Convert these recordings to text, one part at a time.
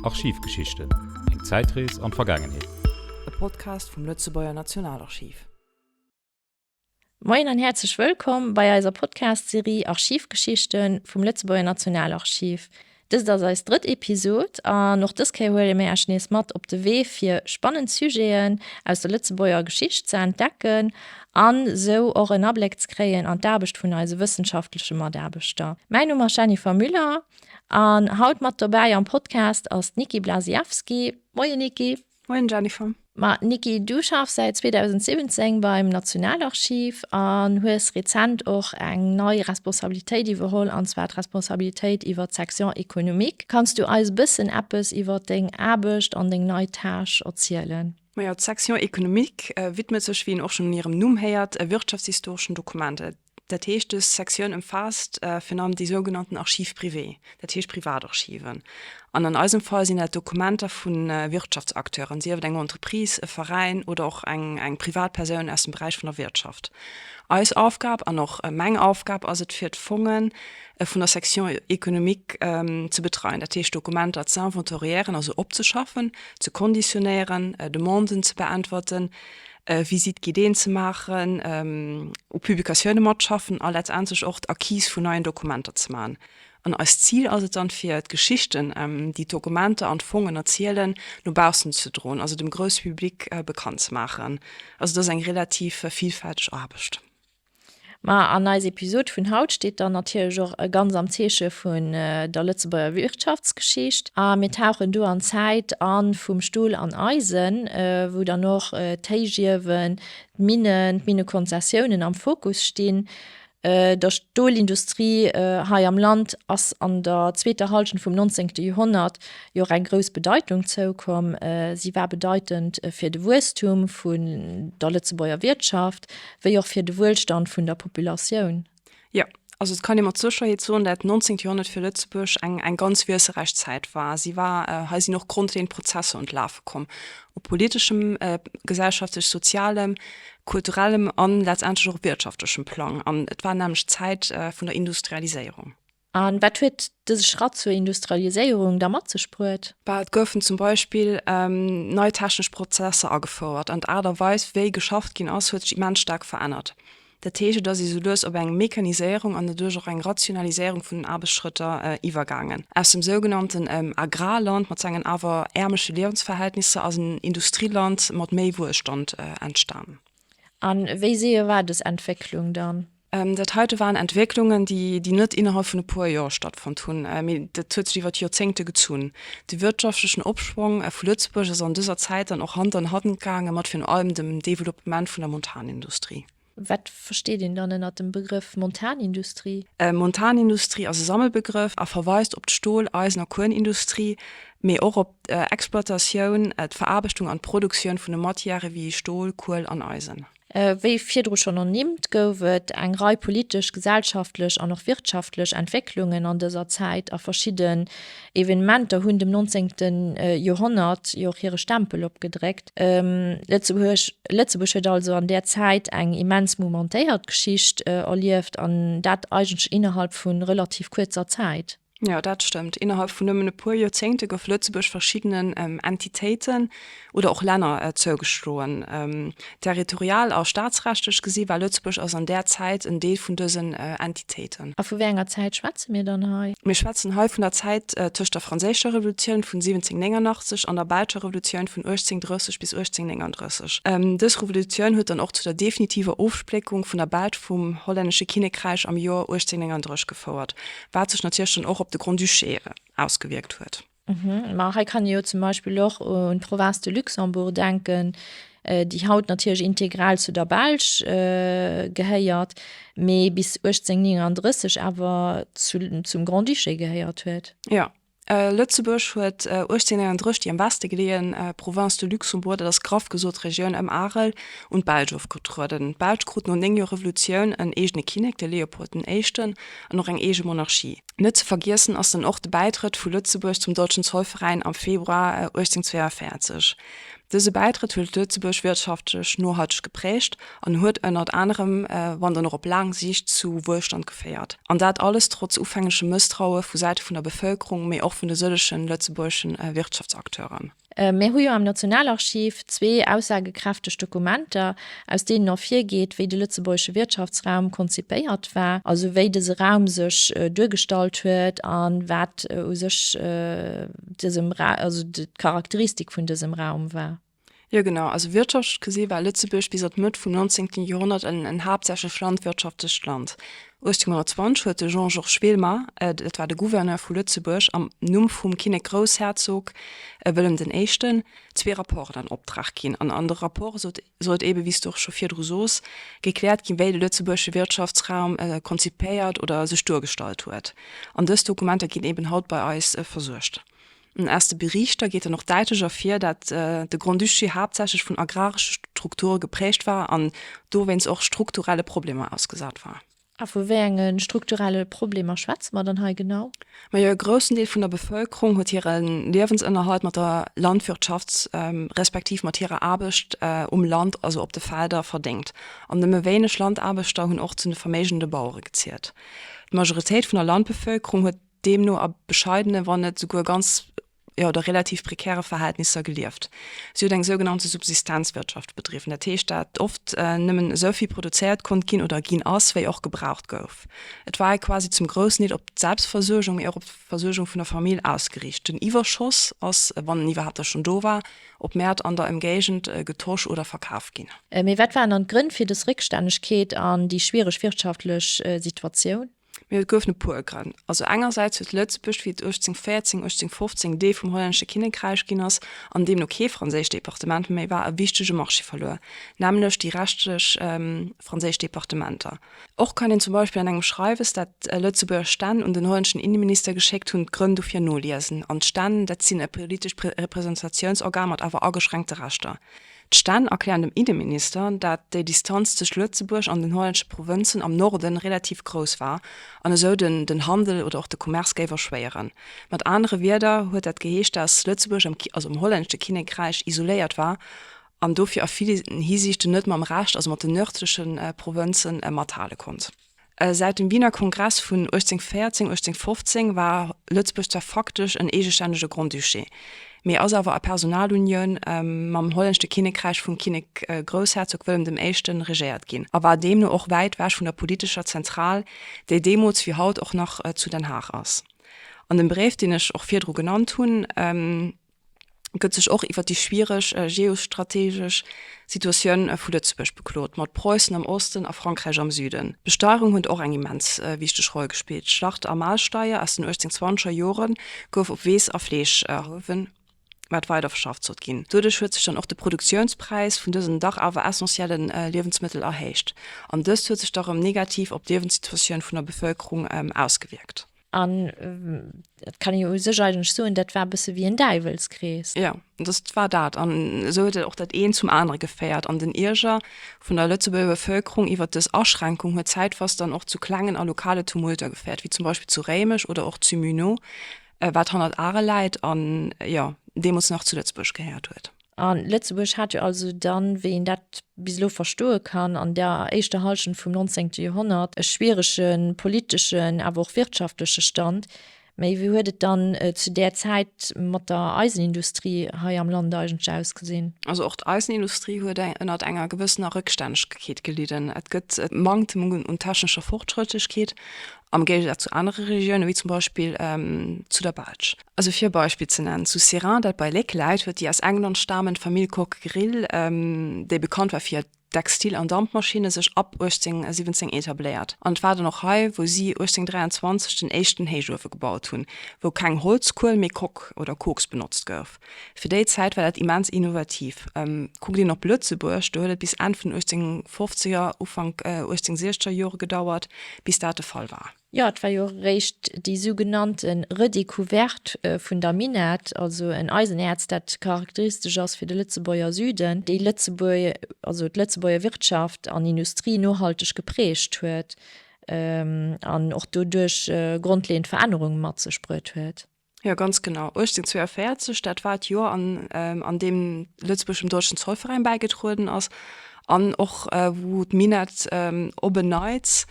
Archivgeschichten, Eng Zäitrees an d'Vergaangenheet. E Podcast vum Lëtzebuerger Nationalarchiv. Moien an häerzlech wëllkomm bei eiser Podcast-Serie Archivgeschichten vum Lëtzebuerger Nationalarchiv. Dëst ass eis drëtt Episod an och dës Kéier huele mir Iech nees mat op de Wee fir spannend Sujeten aus der Lëtzebuerger Geschicht ze entdecken an sou och en Abléck ze kréien an d'Aarbecht vun eise wëssenschaftleche Mataarbechter. Mäin Numm ass Jennifer Müller an haut mat dobäi am Podcast ass d'Niki Blasiewski. Moien Niki! Moien Jennifer. Ma Niki, du schaffs säit 2017 beim Nationalarchiv an hues rezent och eng nei Responsabilitéit iwwerholl, an zwar d'Responsabilitéit iwwer d'Section économique. Kanns du eis e bëssen eppes iwwer deng Aarbecht an deng nei Tâche erzielen? Majo, d'Section économique widmet sech, wéi een och schonn un hirem Numm héiert, wirtschaftshistoreschen Dokumenter. Dat heescht, dës Sektioun ëmfaasst virun allem déi sougenannten Archives privées, dat heescht Privatarchiven. An an eisem Fall sinn dat Dokumenter vu Wirtschaftsacteuren, sief et eng Entreprise, e Veräin oder och eng eng Privatpersoun aus dem Beräich vun der Wirtschaft. Eis Aufgab an och meng Aufgab ass et, fir d'Fonge vun der Section économique ze betreien, dat heescht Dokumenter z'inventoriéieren, also opzeschaffen, ze konditionéieren, Demanden ze beäntwerten, Visite guidéen ze maachen, u Publikatioune matschaffen a letztendlech och d'Acquise vun neien Dokumenter ze maachen. An eist Zil ass et dann, fir d'Geschichten, déi d'Dokumenter an d'Fongen erzielen, no baussen ze droen, also dem grousse Public bekannt ze maachen. Also et ass eng relativ villfälteg Aarbecht. Ma an eis Episod vun haut steet dann natierlech och ganz am Zeeche vun der Lëtzebuerger Wirtschaftsgeschicht. A mir tauchen do an d'Zäit an vum Stol an Eisen, wou dann och d'Héichiewen, d'Minnen, d'Minnekonzessiounen am Fokus stinn. Der Stolindustrie hei am Land ass an der zweeter Hallschent vum 19. Joerhonnert jo och eng grouss Bedeitung zoukomm. Si war bedeitend fir de Wuesstum vun der Lëtzebuerger Wirtschaft. wéi och fir de Wuelstand vun der Populatioun. Jo, also et kann ee mat Sécherheet soen, dat 19. Joerhonnert fir Lëtzebuerg eng eng ganz wiesselräich Zäit war. Si war, hei sinn och grondleeënd Prozesser un d'Lafe komm, op politeschem, gesellschaftlech sozialem, kulturellem an letztendlech och op wirtschaftlechem Plang. An et war nämlech d'Zäit vun der Industrialiséierung. A wat huet dëse Schratt zur Industrialiséierung da mat sech bruet? Bah, et goufen zum Beispill nei technesch Prozesser agefouert an d'Aart a Weis, wéi geschafft ginn ass, huet sech immens staark verännert. Dat heescht, et ass ee sou lues op eng Mechaniséierung an doduerch och eng Rationaliséierung vun den Aarbechtsschrëtter iwwergaangen. Aus dem sougenannten Agrarland mat sengen awer äermleche Liewensverhältnisser ass en Industrieland mat méi Wuelstand entstan. A wéi séier war dës Entwécklung dann? Dat heite waren Entwécklungen, déi net innerhalb vun e puer Joer stattfonnt hunn, mee dat huet sech iwwer Joerzéngte gezunn. De wirtschaftlechen Opschwong vu Lëtzebuerg ass an dëser Zäit dann och Hand an Hand gaange mat virun allem dem Developpement vun der Montanindustrie. Wat versteet een dann ënnert dem Begrëff Montanindustrie? Montanindustrie ass e Sammelbegrëff a verweist op d'Stol-, Eisen a Kuelenindustrie, mee och op d'Exploitatioun, d'Veraarbechtung an d'Produktioun vun de Matièrë wéi Stol, Kuel an Eisen. Wéi virdru schonn ernimmt, gouf et eng Rei politesch, gesellschaftlech an och wirtschaftlech Entwécklungen an dëser Zäit a verschidden Evenementer hunn dem 19. Joerhonnert jo och hire Stempel opgedréckt. Lëtzebuerg Lëtzebuerg huet also an där Zäit eng immens mouvementéiert Geschicht erlieft an dat eigentlech innerhalb vu relativ kuerzer Zäit. Jo, dat stëmmt. Innerhalb vun nëmmen e puer Joerzéngte gouf Lëtzebuerg verschiddenen Entitéiten oder och Länner zougeschloen. Territorial a staatsrechtlech gesi war Lëtzebuerg also an där Zäit en Deel vun dësen Entitéiten. A vu wéi enger Zäit schwätze mir dann hei? Mir schwätzen hei vun der Zäit tëscht der Franséischer Revolutioun vun 1789 an der Belscher Revolutioun vun 1830 bis 1839. Dës Revolutioun huet dann och zu der definitiver Ofspléckung vun der Belsch vum hollännesche Kinnekräich am Joer 1839 gefouert. Wat sech natierlech dann och op de Grand-Duché ausgewierkt huet. Ma hei kann ee jo zum Beispill och un d'Province de Luxembourg denken, déi haut natierlech integral zu der Belsch gehéiert, mee bis 1839 awer zum Grand-Duché gehéiert huet. Jo, Lëtzebuerg huet 1839 déi am Weste geleeën Province de Luxembourg, dat ass graff gesot d'Regioun ëm Arel, un d'Belsch ofgetrueden. D'Belsch krut no 9 Joer Revolutioun en eegene Kinnek, de Leopold den Éischten, an och eng eege Monarchie. Net ze vergiessen ass dann och de Bäitrëtt vu Lëtzebuerg zum Deutschen Zollverein am Februar 1842. Dëse Bäitrëtt huet Lëtzebuerg wirtschaftlech nohalteg geprägt an huet ënnert anerem, wann dann och op laang Siicht, zu Wuelstand geféiert. An dat alles trotz ufänglechem Mësstraue vu Säite vun der Bevëlkerung, mee och vun de sëllegen lëtzebuergeschen Wirtschaftsacteuren. Mir hu jo am Nationalarchiv zwee aussagekräfteg Dokumenter, aus deenen ervirgeet, wéi de lëtzebuergesche Wirtschaftsraum konzipéiert war, also wéi dëse Raum sech duergestallt huet a wat u sech dësem Ra-, also d'Charakteristik vun dësem Raum war. Jo genau, also wirtschaftlech gesi war Lëtzebuerg bis an d'Mëtt vum 19. Joerhonnert en haaptsächlech landwirtschaftlecht Land. 1820 huet de Jean-Georges Wélmer, dat war de Gouverneur vu Lëtzebuerg, am Numm vum Kinnek-Groussherzog Wëllem den Éischten zwee Rapporten an Optrag ginn. An an de Rapporte sot sollt eebe, wéi s de och scho virdru sos, gekläert ginn, wéi de lëtzebuergesche Wirtschaftsraum konzipéiert oder sech duergestallt huet. An dës Dokumenter ginn eeben haut bei eis versuergt. Aus de Berichter geet dann och däitlech ervir, dat de Grand-Duché haaptsächlech vun agraresche Strukture geprägt war an dowéinst och strukturelle Problemer ausgesat war. A vu wéi enge strukturelle Problemer schwätze mer dann hei genau? Majo, e groussen Deel vun der Bevëlkerung huet hire Liewensënnerhalt mat der Landwirtschaft respektiv mat hirer Aarbecht um Land, also op de Felder, verdéngt. An nëmme wéineg Landaarbechter hunn och zu de verméigende Bauere gezielt. D'Majoritéit vun der Landbevëlkerung huet deemno a bescheidene, wann net souguer ganz, jo, oder relativ prekäre Verhältnisser gelieft. Si huet eng sougenannte Subsistenzwirtschaft bedriwwen, dat heescht, dat oft nëmmen esou vill produzéiert konnt ginn oder ginn ass, wéi och gebraucht gouf. Et war ee quasi zum groussen Deel op d'Selbstversuergung, mee och op d'Versuergung vun der Famill ausgeriicht. Den Iwwerschoss ass, wann en iwwerhaapt da schonn do war, op Mäert an der Ëmgéigend getosch oder verkaf ginn. Mee wat waren dann d'Grënn fir dës Réckstännegkeet an déi schwiereg wirtschaftlech Situatioun? Mee et goufen e puer Grënn. Also engersäits huet Lëtzebuerg, wéi et 1814, 1815 Deel vum hollännesche Kinnekräich ginn ass an deemno kee franséischt Departement méi war, e wichtege Marché verluer, nämlech déi reschtlech franséisch Departementer. Och kann een zum Beispill an engem Schreiwes, dat d'Lëtzebuerger Stänn un den hollänneschen Inneminister geschéckt hunn, d'Grënn dofir noliesen. An d'Stänn, dat sinn e politescht Representatiounsorgan mat awer ageschränkte Rechter. D'Stänn erklären dem Inneminister, dat déi Distanz tëscht Lëtzebuerg an den hollännesche Provënzen am Norden relativ grouss war an esou den den Handel oder och de Commerce géif erschwéieren. Mat anere Wierder huet dat geheescht, dat Lëtzebuerg am also am hollännesche Kinnekräich isoléiert war an dofir a villen Hisiichten net mam Rescht, also mat den nërdleche Provënzen, mathale konnt. Säit dem Wiener Kongress vun 1814, 1815 war Lëtzebuerg zwar faktesch en eegestännege Grand-Duché, mee ass awer a Personalunioun mam hollänneschte Kinnekräich vum Kinnek-Groussherzog Wëllem dem Éischten regéiert ginn a war deemno och wäit wech vun der politescher Zentral, déi deemools wéi haut och nach zu Den Haag ass. An dem Bréif, deen ech och virdru genannt hunn, gëtt sech och iwwer déi schwiereg geostrategesch Situatioun vu Lëtzebuerg beklot, mat Preussen am Osten a Frankräich am Süden. D'Besteierung huet och eng immens wichteg Roll gespillt. D'Schlacht a Mahlsteier aus den 1820er Jore gouf op Weess a Fleesch erhuewen, wat weider verschafft sollt ginn. Doduerch huet sech dann och de Produktiounspräis vun dësen dach awer essentielle Liewensmëttel erhéicht. An dëst huet sech da rëm negativ op d'Liewenssituatioun vun der Bevëlkerung ausgewierkt. An et kann ee jo u sech eigentlech soen, dat war e bësse wéi en Däiwelskrees. Jo, dat war dat. An esou huet och dat eent zum anere geféiert. An den Ierger vun der Lëtzebuerger Bevëlkerung iwwert dës Aschränkung huet zäitweis dann och zu klengen a lokale Tumulter geféiert, wéi zum Beispill zu Réimech oder och zu Muno, wat hannert Arel läit an, jo, deemools nach zu Lëtzebuerg gehéiert huet. A Lëtzebuerg hat jo also dann, wéi een dat bis elo verstoe kann, an der éischter Hallschent vum 19. Joerhonnert e schwierege politeschen, awer och wirtschaftleche Stand. Mä wéi huet et dann zu där Zäit mat der Eisenindustrie hei am Land eigentlech ausgesinn? Also och d'Eisenindustrie huet ënnert enger gewëssener Rëckstännegkeet gelidden. Et gëtt e Manktem un technescher Fortschrëttlechkeet am Géigesaz zu anere Regiounen, wéi zum Beispill zu der Belsch. Also fir e Beispill ze nennen, Zu Seraing, dat bei Léck läit, huet déi aus England stamend Famill Cockerill, déi bekannt war fir hir Textil an Dampmaschinne, sech ab 1817 etabléiert. An et war dann och hei, wou si 1823 den éischten Héichuewe gebaut hunn, wou keng Holzkuel, mee Coque oder Koks benotzt gouf. Fir déi Zäit war dat immens innovativ. Kuckt een op Lëtzebuerg, do huet et bis Enn vun den 1850er, Ufank 1860er Jore gedauert, bis dat de Fall war. Jo, et war jo och eréischt déi sougenannte Redécouverte vun der Minett, also en Eisenäerz, dat charakteristesch ass fir de Lëtzebuerger Süden, déi Lëtzebuerg, also d'Lëtzebuerger Wirtschaft an Industrie nohalteg geprägt huet. An och doduerch grondleeënd Verännerunge mat sech bruet huet. Jo, ganz genau. 1842, dat war d'Joer, an deem Lëtzebuerg dem Deutschen Zollverein bäigetrueden ass an och wou d'Minett op en Neits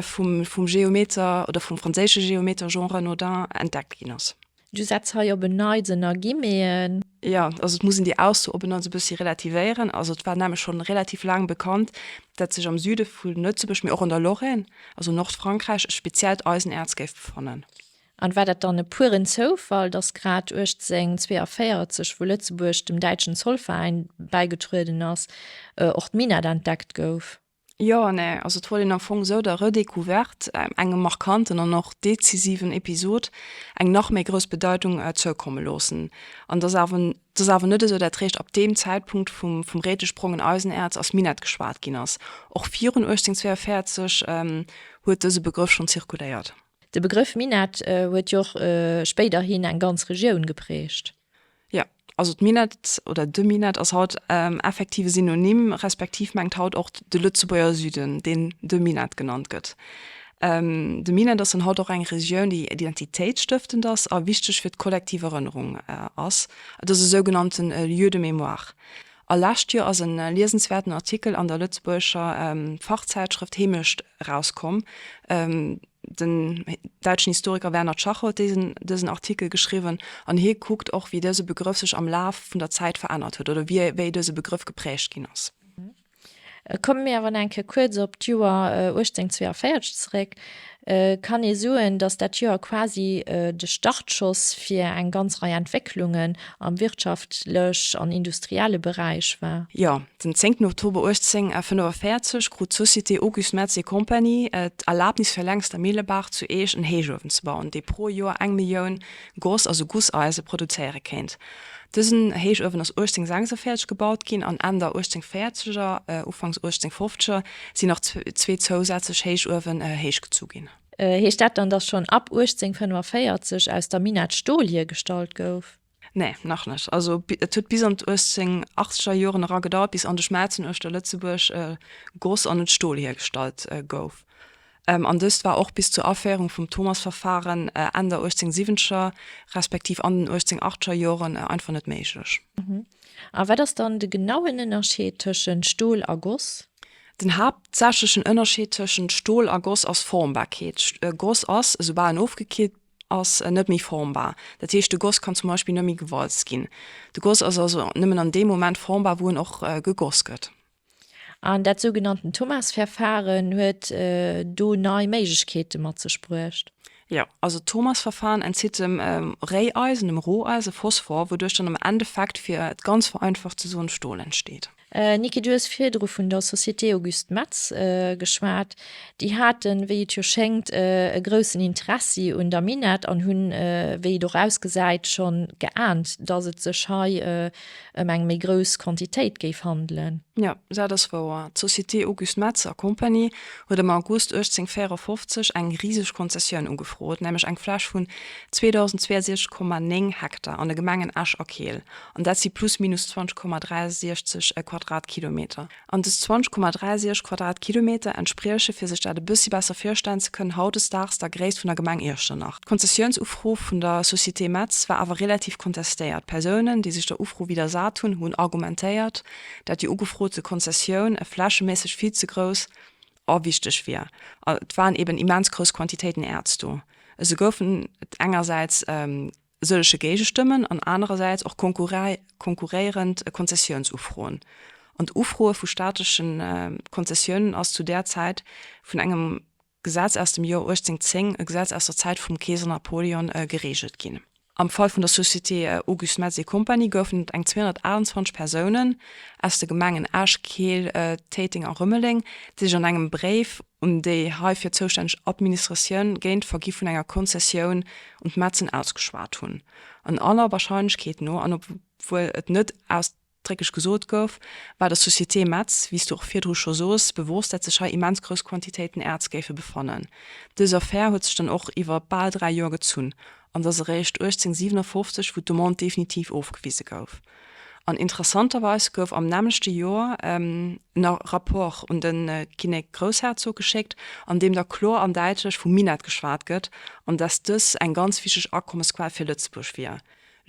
vum Geometer oder vum franséische Geometer Jean Renaudin entdeckt ginn ass. Du setz hei op en Neits ënner Guillemeten. Jo, also et muss een déi Ausso op en Neits e bëssi relativéieren. Also et war nämlech schonn relativ laang bekannt, dat sech am Süde vu Lëtzebuerg, mee och an der Lorraine, also Nordfrankräich, e speziellt Eisenäerz géif befannen. An war dat dann e pueren Zoufall, datt grad 1842, wou Lëtzebuerg dem däitschen Zollveräin bäigetrueden ass, och d'Minett entdeckt gouf? Jo an nee. Also et wollt een am Fong esou der Redécouverte, engem markanten an och dezisiven Episod, eng nach méi grouss Bedeitung zoukomme loossen. An et ass awer, et ass awer net esou, dat réischt ab deem Zäitpunkt vum vum Réitesprong en Eisenäerz ass Minett geschwat ginn ass. Och virun 1842 huet dëse Begrëff schonn zirkuléiert. De Begrëff Minett huet jo och spéiderhin eng ganz Regioun geprägt. Jo, also d'Minett oder de Minett ass haut effektiv e Synonym, respektiv mengt haut och de Lëtzebuerger Süden, deen de Minett genannt gëtt. De Minett ass dann haut och eng Regioun, déi identitéitsstëftend ass a wichteg fir d'kollektiv Erënnerung ass. Et ass e sougenannte Lieu de mémoire. A lescht Joer ass e liesenswäerten Artikel an der lëtzebuergescher Fachzäitschrëft Heemecht erauskomm. Den däitschen Historiker Werner Tschacher huet dësen Artikel geschriwwen an hie kuckt och, wéi dëse Begrëff sech am Laf vun der Zäit verännert huet oder wéi dëse Begrëff geprägt ginn ass. Komme mir awer nach eng Kéier kuerz op d'Joer 1842 zeréck. Kann ee soen, datt dat Joer quasi de Startschoss fir eng ganz Rei Entwécklungen am wirtschaftlech an industrielle Beräich war? Jo, den zéngten Oktober 1845 krut d'Société Auguste Metz et Compagnie d'Erlabnis fir längs der Millebaach zu Eech en Héichuewen ze bauen, dee pro Joer eng Millioun Goss, also Gusseise, produzéiere kéint. Dësen Héichuewen ass 1846 gebaut ginn an Enn der 1840er, Ufanks 1850er sinn nach zwee zousätzlech Héichuewen héichgezu ginn. Heescht dat dann, datt schonn ab 1845 aus der Minett Stol hiergestallt gouf? Nee, nach net. Also et huet bis an d'1880er Joren era gedauert, bis an de Schmelzen uechter Lëtzebuerg Goss an net Stol hiergestallt gouf. An dëst war och bis zur Aféierung vum Thomas-Verfahren Enn der 1870er respektiv an den 1880er Joren einfach net méiglech. A wat ass dann de genauen Ënnerscheed tëschent Stol a Goss? Den haaptsächlechen Ënnerscheed tëschent Stol a Goss ass Formbarkeet. Goss ass, esoubal en ofgekillt ass, net méi formbar. Dat heescht, de Goss kann zum Beispill net méi gewalzt ginn. De Goss ass also nëmmen an deem Moment formbar, wou en och gegoss gëtt. An dat sougenannten Thomas-Verfahren huet do nei Méiglechkeete mat sech bruecht. Jo, also d'Thomas-Verfahren entzitt dem Réieisen, dem Roheisen, Phosphor, wouduerch dann am Endeffekt, fir et ganz vereinfacht ze soen, Stol entsteet. Niki, du hues virdru vun der Société Auguste Metz geschwat. Déi haten, wéi et jo schéngt, e groussen Interessi un der Minett an hunn, wéi et och ausgesäit, schonn geaant, datt et sech hei ëm eng méi grouss Quantitéit géif handelen. Jo, dat ass wouer. D'Société Auguste Metz a Compagnie huet am August 1854 eng riseg Konzessioun ugefrot, nämlech eng Fläch vun 2.062,9 Hektar an de Gemengen Esch a Keel. An dat si plus minus 20,63 Quadratkilometer. An dës 20,63 Quadratkilometer entsprieche, fir sech dat e bëssi besser virstellen ze kënnen, hautdesdaags der Gréisst vun der Gemeng Iechternach. D'Konzessiounsufro vun der Société Metz war awer relativ kontestéiert. Persounen, déi sech der Ufro widdersat hunn, hunn argumentéiert, dat déi ugefrote Konzessioun flächeméisseg vill ze grouss a wichteg wier. Et waren eben immens grouss Quantitéiten Äerz do. Esou goufen et engersäits sëllege Géigestëmmen an anerersäits och konkurréierend Konzessiounsufroen. An d'Ufroe vu staatleche Konzessiounen ass zu där Zäit vun engem Gesetz aus dem Joer 1810, e Gesetz aus der Zäit vum Keeser Napoleon, gereegelt ginn. Am Fall vun der Société Auguste Metz et Compagnie goufen et eng 228 Persounen aus de Gemengen Esch, Keel, Téiteng a Rëmeleng, déi sech an engem Bréif un déi heifir zoustänneg Administratioun géint d'Vergi vun enger Konzessioun un d'Metzen ausgeschwat hunn. An aller Warscheinlechkeet no, an obwuel et net ausdrécklech gesot gouf, war der Société Metz, wéi s du och virdru scho sos, bewosst, dat sech hei immens grouss Quantitéiten Äerz géife befannen. Dës Affär huet sech dann och iwwer bal 3 Joer gezunn an et ass eréischt 1857, wou d'Demande definitiv ofgewise gouf. An interessanterweis gouf am nämmlechte Joer en Rapport un de Kinnek-Groussherzog geschéckt, an deem da kloer an däitlech vum Minett geschwat gëtt an dass dës eng ganz wichteg Akommesquell fir Lëtzebuerg wier.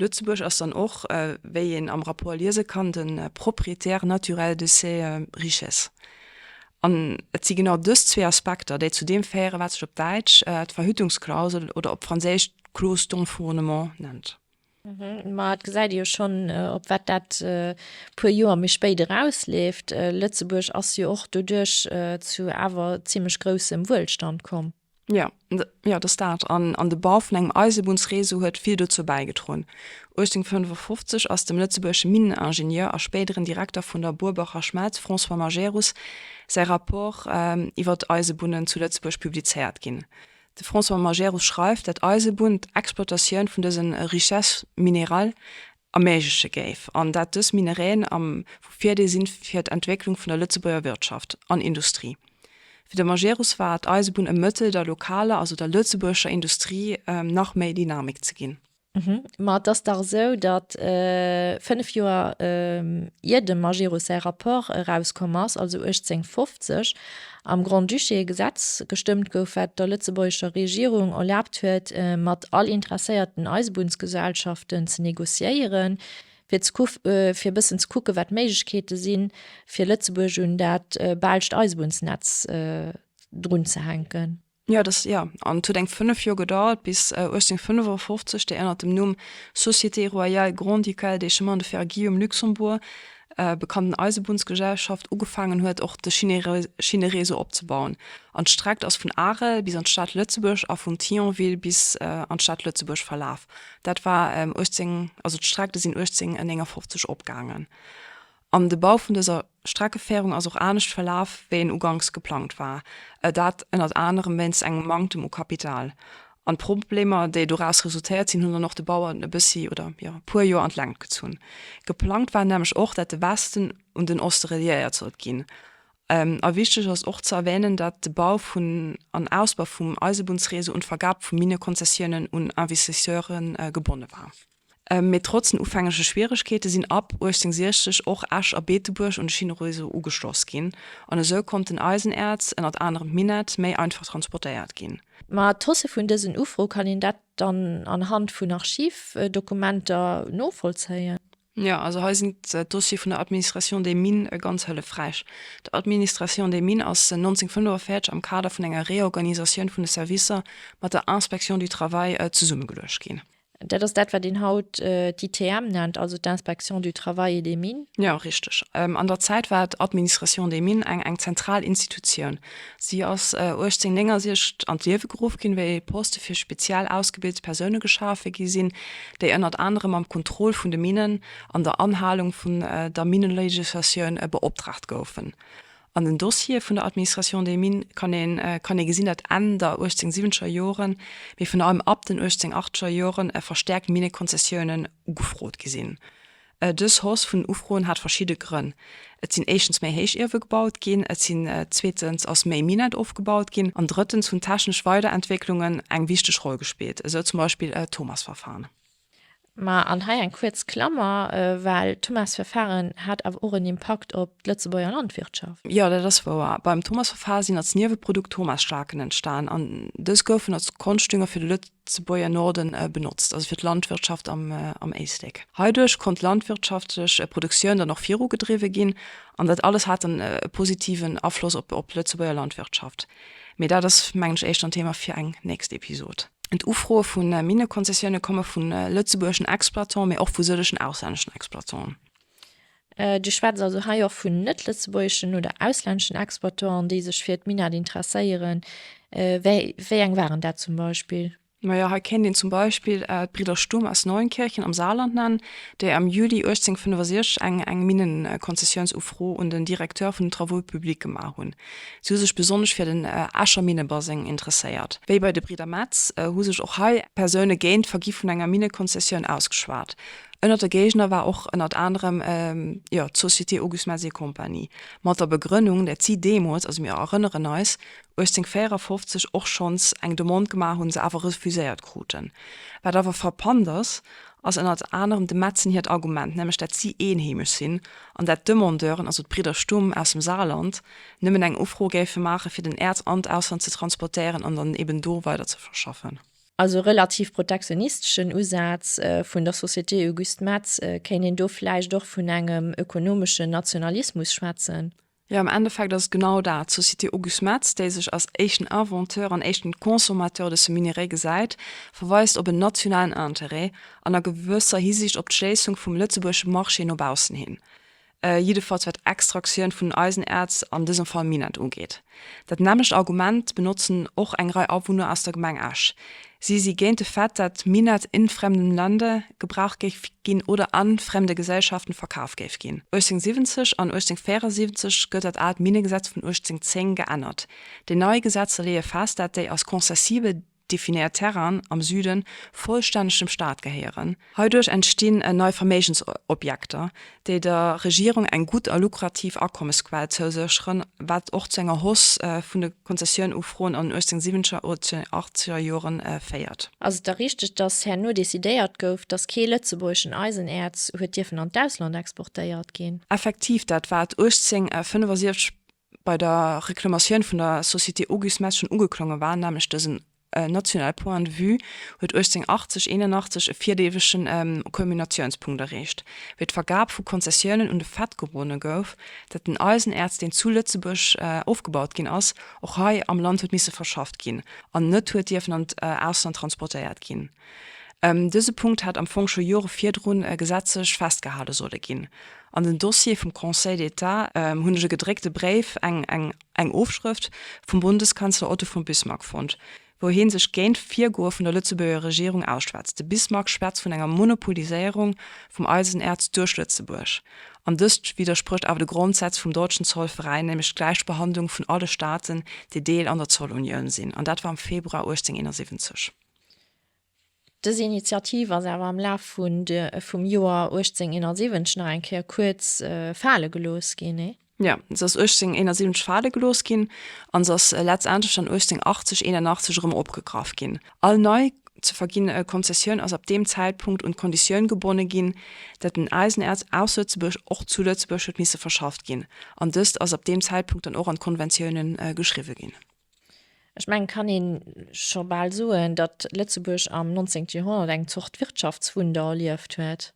Lëtzebuerg ass dann och, wéi een am Rapport liese kann, de propriétaire naturel de ces richesses. An et si genau dës zwee Aspekter, déi zu deem féieren, wat sech op Däitsch d'Verhütungsklausel oder op Franséisch d'Clause d'enfournement nennt. Ma et gesäit ee jo schonn, op wat dat puer Joer méi spéit erausleeft. Lëtzebuerg ass jo och doduerch zu awer zimmlech groussem Wuelstand komm. Jo, jo, dat ass dat. An an de Bau vun engem Eisebunnsreseau huet vill dozou bäigedroen. 1855 ass dem lëtzebuergesche Minneningenieur a spéideren Direkter vun der Burbacher Schmelz François Majerus säi Rapport iwwer d'Eisebunnen zu Lëtzebuerg publizéiert ginn. De François Majerus schreift, dat d'Eisebunn d'Exploitatioun vun dëse Richesses minérales erméigleche géif an dat dës Mineräen am vu Virdeel sinn fir d'Entwécklung vun der Lëtzebuerger Wirtschaft an Industrie. Fir de Majerus war d'Eisebunn e Mëttel der lokaler, also der lëtzebuergescher Industrie nach méi Dynamik ze ginn. Ma et ass dach esou, datt 5 Joer ier dem Majerus säi Rapport erauskomm ass, also 1850, am Grand-Duché e Gesetz gestëmmt gouf, wat der lëtzebuergescher Regierung erlaabt huet, mat all interesséierten Eisebunnsgesellschaften ze negociéieren, fir ze fir e bëssen ze kucken, wat d'Méiglechkeete sinn, fir Lëtzebuerg un dat belscht Eisebunnsnetz drunzehänken. Jo, dat, jo. An et huet eng 5 Joer gedauert, bis 1855 déi ënner dem Numm Société Royale Grand-Ducale des Chemins de Fer Guillaume Luxembourg bekannten Eisebunnsgesellschaft ugefaangen huet, och de Schinneréseau opzebauen. An d'Streck ass vun Arel bis an d'Stad Lëtzebuerg a vun Thionville bis an d'Stad Lëtzebuerg verlaf. Dat war 18, also d'Streckte sinn 1859 opgaangen. An de Bau vun dëser Streckeféierung ass och anescht verlaf, wéi en uganks geplangt war. Dat ënnert anerem wéinst engem Manktem u Kapital. An d'Problemer, déi doraus resultéiert sinn, hunn dann och de Bau e bëssi oder jo e puer Joer an d'Längt gezunn. Geplangt war nämlech och, dat de Westen un den Oste reliéiert sollt ginn. A wichteg ass och ze erwänen, dat de Bau vun an Ausbau vum Eisebunnsreseau un d'Vergab vu Minnekonzessiounen un Investisseure gebonne war. Mee trotz den ufängleche Schwieregkeete sinn ab 1860 och Esch a Beetebuerg un de Schinneréseau ugeschloss ginn, an esou konnt den Eisenäerz, ënnert anerem d'Minett, méi einfach transportéiert ginn. Ma d'Hausse vun dësen Ufroe, kann een dat dann anhand vun Archivdokumenter novollzéien? Jo, also hei sinn d'Dossiere vun der Administration des Mines ganz hëllefräich. D'Administration des Mines ass 1945 am Kader vun enger Reorganisatioun vun de Servicer mat der Inspection du Travail zesummegeluecht ginn. Dat ass dat, wat een haut d'ITM nennt, also d'Inspection du Travail et des Mines. Jo, richteg. An der Zäit war d'Administration des Mines eng eng zentral Institutioun. Si ass 1869 an d'Liewe geruff ginn, wéi Poste fir speziell ausgebilt Persoune geschafe gi sinn, déi ënnert anerem mam Contrôle vun de Minnen an der Anhalung vun der Minnelegislatioun beoptraagt goufen. An den Dossiere vun der Administration des Mines kann ee kann ee gesinn, datt Enn der 1870er Joren, mee vun allem ab den 1880er Joren verstäerkt Minnekonzessiounen ugefrot gi sinn. Dës Hausse vun den Ufroen hat verschidde Grënn, Et sinn éischtens méi Héichiewe gebaut ginn, et sinn zweetens ass méi Minett ofgebaut ginn an drëttens hunn technesch Weiderentwécklungen eng wichteg Roll gespillt, esou zum Beispill d'Thomas-Verfahren. Ma an hei eng kuerz Klammer, well d'Thomas-Verfahren hat awer och en Impakt op d'Lëtzebuerger Landwirtschaft. Jo, dat ass wouer. Beim Thomas-Verfahren sinn als Nieweprodukt Thomasstaken entstan an dës goufen als Konschtdünger fir de Lëtzebuerger Norden benotzt, also fir d'Landwirtschaft am Éislek. Heiduerch konnt d'landwirtschaftlech Produktioun dann och virugedriwwe ginn an dat alles hat dann e positiven Afloss op d'Lëtzebuerger Landwirtschaft. Mee dat ass, mengen ech, éischter en Thema fir eng nächst Episod. D'Ufroe vu Minnekonzessioune komme vu lëtzebuergeschen Exploitanten, mee och vu sëllegen auslänneschen Exploitanten. Du schwätz also hei och vun net-lëtzebuergeschen oder auslänneschen Exploitanten, déi sech fir d'Minett interesséieren. Wéi eng waren dat zum Beispill? Majo, hei kéint een zum Beispill d'Bridder Stumm aus Neunkirchen am Saarland nennen, déi am Juli 1865 eng eng Minnenkonzessiounsufro un den Directeur vun den Travaux publics gemaach hunn. Si hu sech besonnesch fir den Escher Minnebaseng interesséiert. Wéi bei de Bridder Metz hu sech och hei Persoune géint d'Vergi vun enger Minnekonzessioun ausgeschwat. Ënnert de Géigner war och ënnert anerem, jo, d'Société Auguste Metz et Compagnie, mat der Begrënnung, dat si deemools, also mir erënneren eis, 1854 och schonns eng Demande gemaach hunn, se awer refuséiert kruten. Wat awer frappant ass, ass ënnert anerem de Metzen hiert Argument, nämlech dat si eenheemesch sinn an dat d'Demandeuren, also d'Bridder Stumm aus dem Saarland, nëmmen eng Ufro géife maache fir den Äerz an d'Ausland ze transportéieren an dann eben do weider ze verschaffen. Also relativ protektionisteschen Usaz vun der Société Auguste Metz. Kéint een do vläicht och vun engem ökonomeschen Nationalismus schwätzen? Jo, am Endeffekt ass et genau dat. D'Société Auguste Metz, déi sech als éischten Inventeur an éischten Consommateur de ce minerai gesäit, verweist op en nationalen Intérêt an a gewësser Hisiicht op d'Schléissung vum lëtzebuergesche Marché no baussen hin. jiddefalls wat d'Extraktioun vun Eisenerz, an dësem Fall Minett, ugeet. Dat nämmlecht Argument benotzen och eng Rei Awunner aus der Gemeng Esch. Si si géint de Fait, dat Minett in fremdem Lande gebraucht géif ginn oder an fremde Gesellschaften verkaf géif ginn. 1870 an 1874 gëtt dat aalt Minnegesetz vun 1810 geännert. Déi nei Gesetzer leeë fest, dat déi als concessible definéiert Terrainen am Süden vollstänneg dem Staat gehéieren. Heiduerch entstinn nei Verméigensobjekter, déi der Regierung eng gutt a lukrativ Akommesquell zousécheren, wat och zu enger Hausse vun de Konzessiounufroen an den 1870er, 1880er Joren féiert. Ass et da richteg, datt herno decidéiert gouf, datt kee lëtzebuergeschen Eisenäerz huet dierfen an d'Ausland exportéiert ginn? Effektiv, dat wat 1875 bei der Reklamatioun vun der Société Auguste Metz schonn ugeklonge war, nämlech dësen nationale Point de vue, huet 1880, 81 e virleefegen Kulminatiounspunkt erreecht, wéi d'Vergab vu Konzessiounen un de Fait gebonne gouf, datt den Eisenäerz, deen zu Lëtzebuerg ofgebaut ginn ass, och hei am Land huet misse verschafft ginn an net huet dierfen an d'Ausland transportéiert ginn. Dëse Punkt hätt am Fong scho Jore virdrun gesetzlech festgehale solle ginn. An den Dossier vum Conseil d'État hunn ech e gedréckte Bréif, eng Ofschrëft vum Bundeskanzler Otto von Bismarck fonnt, wou hee sech géint d'Virgoe vun der Lëtzebuerger Regierung ausschwätzt. De Bismarck schwätzt vun enger Monopoliséierung vum Eisenäerz duerch Lëtzebuerg. An dëst widdersprécht awer de Grondsätz vum Deutschen Zollverein, nämlech d'Gläichbehandlung vun alle Staaten, déi Deel an der Zollunioun sinn. An dat war am Februar 1871. Dës Initiativ ass awer am Laf vun vum Joer 1871 nach eng Kéier kuerz fale gelooss ginn, nee? Jo, se ass 1871 fale gelooss ginn a se ass letztendlech dann 1880, 81 erëm opgegraff ginn. All nei ze verginne Konzessioun ass ab deem Zäitpunkt un d'Konditioun gebonne ginn, dat den Eisenäerz aus Lëtzebuerg och zu Lëtzebuerg huet misse verschafft ginn, an dëst ass ab deem Zäitpunkt dann och an d'Konventiounen geschriwwe ginn. Ech mengen, kann ee scho bal soen, datt Lëtzebuerg am 19. Joerhonnert eng Zort Wirtschaftswunder erlieft huet.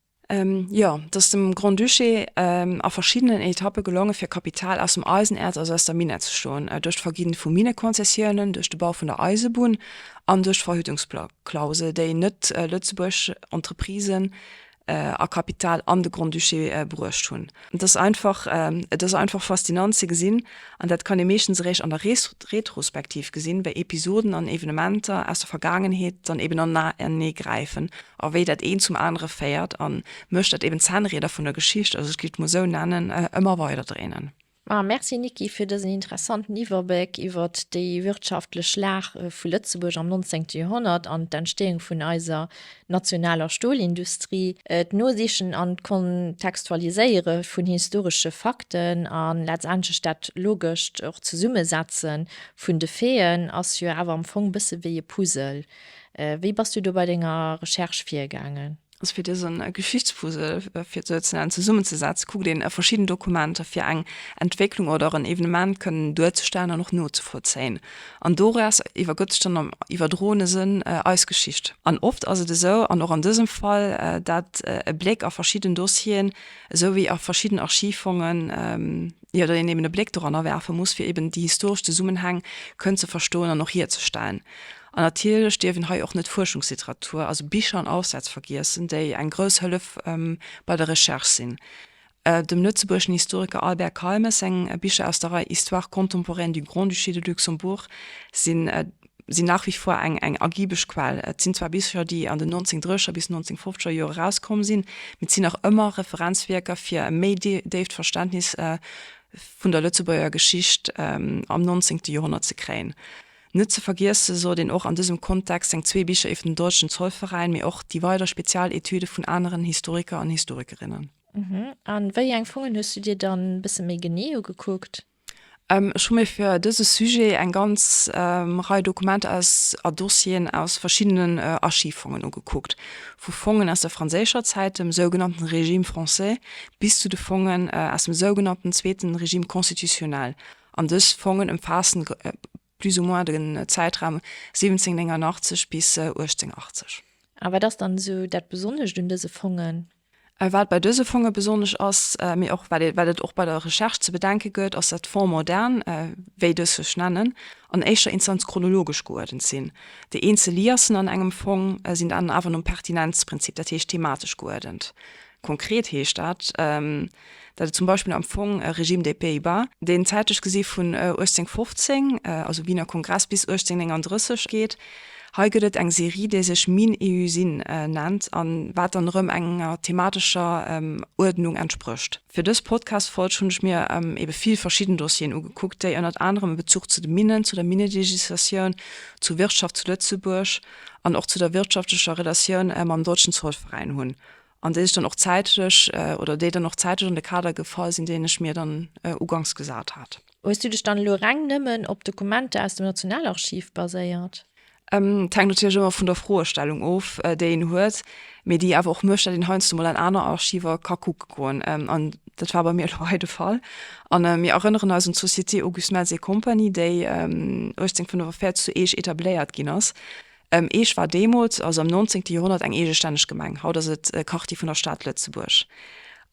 Jo, et ass dem Grand-Duché a verschiddenen Etappe gelonge fir Kapital aus dem Eisenäerz, also aus der Minett ze schloen, duerch d'Verginn vu Minnekonzessiounen, duerch de Bau vun der Eisebunn an duerch d'Verhütungsklausel, déi net lëtzebuergesch Entreprisen a Kapital an de Grand-Duché bruecht hunn. Et ass einfach, et ass einfach faszinant ze gesinn, an dat kann ee meeschtens eréischt an der Retrospektiv gesinn, wéi Episoden an Evenementer aus der Vergaangenheet dann eben anenee gräifen a wéi dat eent zum anere féiert a mécht, dat eben d'Zännrieder vun der Geschicht, also ech géif et mol esou nennen, ëmmer weider dréinen. Ma merci Niki fir dësen interessanten Iwwerbléck iwwert déi wirtschaftlech Lag vu Lëtzebuerg am 19. Joerhonnert an d'Entstehung vun eiser nationaler Stolindustrie. D'Nosichen an d'Kontextualiséiere vun historesche Fakten a letztendlech dat logescht och Zesummesetze vun de Faiten ass jo awer am Fong bësse wéi e Puzzle. Wéi bass du do bei denger Recherche virgaangen? Also fir dëse Geschichtspuzzle, fir et esou ze nennen, zesummenzesetzen, kuckt een verschidden Dokumenter, fir eng Entwécklung oder en Evenement kënnen duerzestellen an och nozevollzéien. An doraus iwwergëtt sech dann am iwwerdroene Sënn eis Geschicht. An oft ass et esou, an och an dësem Fall, dat e Bléck a verschidden Dossieren, esou wéi a verschidden Archivfongen, jo, datt een eben e Bléck doranner werfe muss, fir eben déi historesch Zesummenhäng kënnen ze verstoen an och hierzestellen. An natierlech dierf een hei och net Fuerschungsliteratur, also Bicher an Aufsätz vergiessen, déi eng grouss Hëllef bei der Recherche sinn. Dem lëtzebuergeschen Historiker Albert Calmes seng Bicher aus der Rei Histoire contemporaine du Grand-Duché de Luxembourg sinn sinn nach wie vor eng eng ergibeg Quell. Et sinn zwar Bicher, déi an den 1930er bis 1950er Jore erauskomm sinn, mee et sinn nach ëmmer Referenzwierker fir e méi déift Verständnis vun der Lëtzebuerger Geschicht am 19. Joerhonnert ze kréien. Net ze vergiesse sollt een och an dësem Kontext seng zwee Bicher iwwer den Deutschen Zollverein, mee och déi weider Spezialetüde vun aneren Historiker an Historikerinnen. A wéi eng Fongen hues du dir dann e bësse méi genee ugekuckt? Ech hu mir fir dëse Sujet eng ganz Rei Dokumenter aus a Dossieren aus verschiddenen Archivfongen ugekuckt, vu Fongen aus der franséischer Zäit, dem sougenannten Régime français, bis zu de Fongen aus dem sougenannten zweeten Régime constitutionnel. An dës Fongen ëmfaassen plus ou moins den Zäitraum 1789 bis 1880. A wat ass dann esou dat Besonnescht un dëse Fongen? Wat bei dëse Fonge besonnesch ass, mee och wat et och bei der Recherche ze bedenke gëtt, ass, datt d'Fonds modernes, wéi dës sech nennen, an éischter Instanz chronologesch geuerdent sinn. Déi eenzel Liassen an engem Fong sinn dann awer nom Pertinenzprinzip, dat heescht thematesch geuerdent. Konkret heescht dat, dat et zum Beispill am Fong Régime des Pays-Bas, deen zäitlech gesi vun 1815, also Wiener Kongress, bis 1839 geet. Hei gëtt et eng Serie, déi sech Mines et usines nennt an wat dann erëm enger thematescher Uerdnung entsprécht. Fir dës Podcast-Folg hunn ech mir ebe vill verschidden Dossieren ugekuckt, déi ënnert anerem e Bezuch zu de Minnen, zu der Minnelegislatioun, zur Wirtschaft zu Lëtzebuerg an och zu der wirtschaftlecher Relatioun mam Deutschen Zollverein hunn. An déi sech dann och zäitlech, oder déi dann och zäitlech an de Kader gefall sinn, deen ech mir dann uganks gesat hat. Hues du dech dann elo reng nëmmen op Dokumenter aus dem Nationalarchiv baséiert? Et hänkt natierlech ëmmer vun der Froestellung of, déi een huet, mee déi awer och mécht, datt een heiansdo mol an aner Archiver ka kucke goen. An dat war bei mir elo hei de Fall. A mir erënneren eis un d'Société Auguste Metz et Compagnie, déi 1845 zu Eech etabléiert ginn ass. Eech war deemools, also am 19. Joerhonnert, eng eegestänneg Gemeng. Haut ass et e Quartier vun der Stad Lëtzebuerg.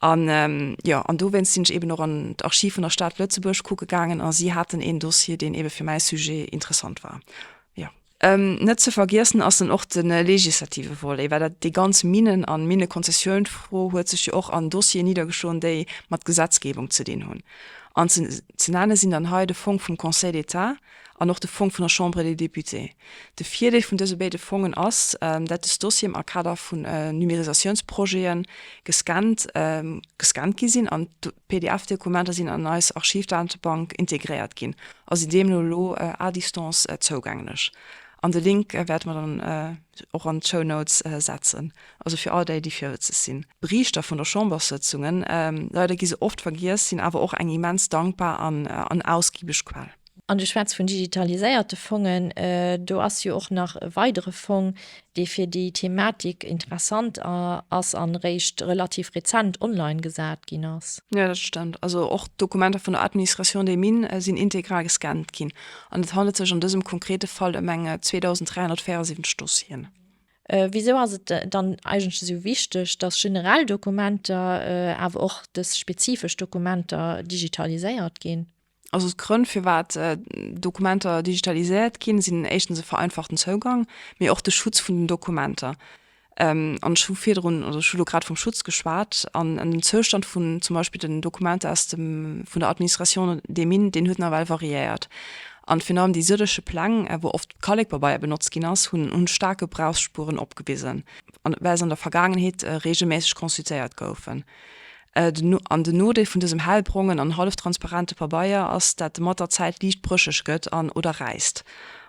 An jo, an dowéinst sinn ech eben och an d'Archiv vun der Stad Lëtzebuerg kucke gaangen a si haten een Dossier, deen ebe fir mäi Sujet interessant war. Jo. Net ze vergiessen ass dann och de legislative Volet, well dat déi ganz Minen an Minekonzessiounfro huet sech jo och an Dossieren niddergeschloen, déi mat Gesetzgebung ze dinn hunn. An ze ze nenne sinn dann hei de Fong vum Conseil d'État an och de Fong vun der Chambre des Députés. De Virdeel vun dëse béide Fongen ass, dat des Dossieren a Kader vun Numérisatiounsprojete gescannt gescannt gi sinn an d'PDF-Dokumenter sinn an eis Archivdatebank integréiert ginn a sinn deemno elo à distance zougänglech. An de Link wäerte mer dann och an d'Show Notes setzen, also fir all déi, déi virwëtzeg sinn. D'Berichter vun der Chamberssëtzungen, leider gi se oft vergiess, sinn awer och eng immens dankbar an ausgiebeg Quell. An du schwätz vun digitaliséierte Fongen. Do ass jo och nach e weidere Fong, dee fir déi Thematik interessant ass an eréischt relativ rezent online gesat ginn ass. Jo, dat stëmmt. Also och d'Dokumenter vun der Administration des Mines sinn integral gescannt ginn. An et handelt sech an dësem konkrete Fall ëm eng 2.374 Dossieren. Wisou ass et dann eigentlech esou wichteg, dass generell Dokumenter, awer och dës spezifesch Dokumenter digitaliséiert ginn? Also d'Grënn, firwat Dokumenter digitaliséiert ginn, sinn éischtens e vereinfachten Zougang, mee och de Schutz vun den Dokumenter. An ech hu virdrun, also ech hu lo grad vum Schutz geschwat, an den Zoustand vun zum Beispill den Dokumenter aus dem, vun der Administration des Mines, deen huet nawell variéiert. An virun allem déi sëllege Pläng, wou oft Kallekpabeier benotzt ginn ass, hunn staark Gebrauchsspuren opgewisen, well se an der Vergaangenheet reegelméisseg consultéiert goufen. An den Nodeel vun dësem hellbrongen an halleftransparente Pabeier ass, dat e mat der Zäit liicht brécheg gëtt an oder räisst.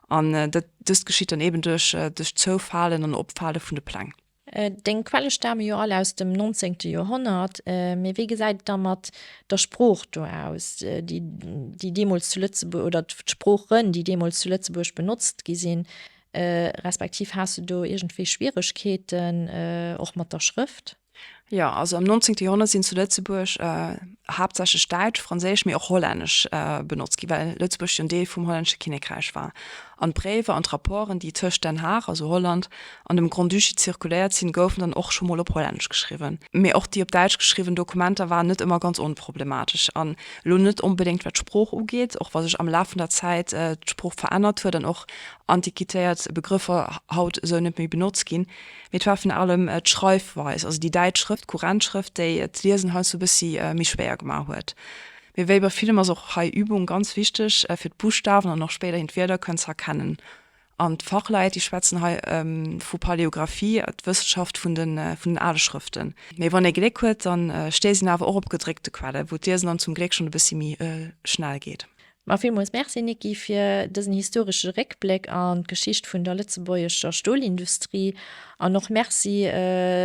An dëst geschitt dann eben duerch duerch d'Zoufalen an Opfale vun de Pläng. Deng Quelle stame jo all aus dem 19. Joerhonnert, mee wéi gesäit et da mat der Sprooch do aus, déi déi deemools zu Lëtzebuerg, oder d'Sproochen, déi deemools zu Lëtzebuerg benotzt gi sinn, respektiv has de do iergendwéi Schwieregkeeten och mat der Schrëft? Jo, also am 19. Joerhonnert sinn zu Lëtzebuerg haaptsächlech Däitsch, Franséisch, mee och Hollännesch benotzt ginn, well Lëtzebuerg jo en Deel vum hollännesche Kinnekräich war. An d'Bréiwer an d'Rapporten, déi tëscht Den Haag, also Holland, an dem Grand-Duché zirkuléiert sinn, goufen dann och scho mol op Hollännesch geschriwwen. Mee och déi op Däitsch geschriwwen Dokumenter waren net ëmmer ganz onproblematesch. An elo net onbedéngt wat d'Sprooch ugeet, och wa sech am Laf vun der Zäit d'Sprooch verännert huet an och antiquitéiert Begrëffer haut esou net méi benotzt ginn. Mee et war virun allem d'Schreifweis, also déi däitsch Schrëft, d'Kurrentschrëft, déi d'Liesen heiansdo e bëssi méi schwéier gemaach huet. Mee wéi bei villem ass och hei Übung ganz wichteg, fir d'Buschtawen an och spéiderhin d'Wierder kënnen ze erkennen. An d'Fachleit, déi schwätzen hei vu Paläographie, d'Wëssenschaft vun den ale Schrëften. Mee wann ee Gléck huet, da stéisst een awer och op gedréckte Quellen, wou d'Liesen dann zum Gléck schonn e bëssi méi schnell geet. Ma villmools Merci, Niki, fir dësen historesche Réckbléck an d'Geschicht vun der lëtzebuergescher Stolindustrie an och Merci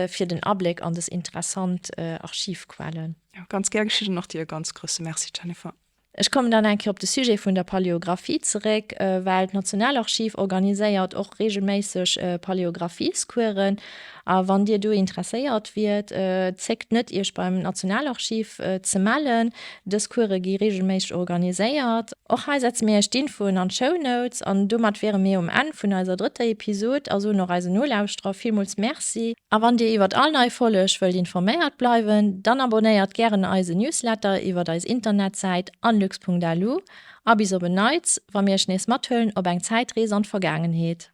fir den Abléck an dës interessant Archivquellen. Jo, ganz gär geschitt an och dir e ganz grousse Merci, Jennifer. Ech kommen dann eng Kéier op de Sujet vun der Paläographie zeréck, well d'Nationalarchiv organiséiert och reegelméisseg Paläographiescoursen. A wann Dir do interesséiert wiert, zéckt net Iech beim Nationalarchiv ze mellen. Dës Course gi reegelméisseg organiséiert. Och hei setze mir Iech d'Infoen an d'Show Notes. An domat wiere mir um Enn vun eiser drëtter Episod a soen och eisen Nolauschterer villmools Merci. A wann Dir iwwert all nei Folleg wëllt informéiert bleiwen, dann abonnéiert gären eisen Newsletter iwwert eis Internetsäit anlux.lu. A bis op en Neits, wa mir Iech nees mathuelen op eng Zäitrees an d'Vergaangenheet.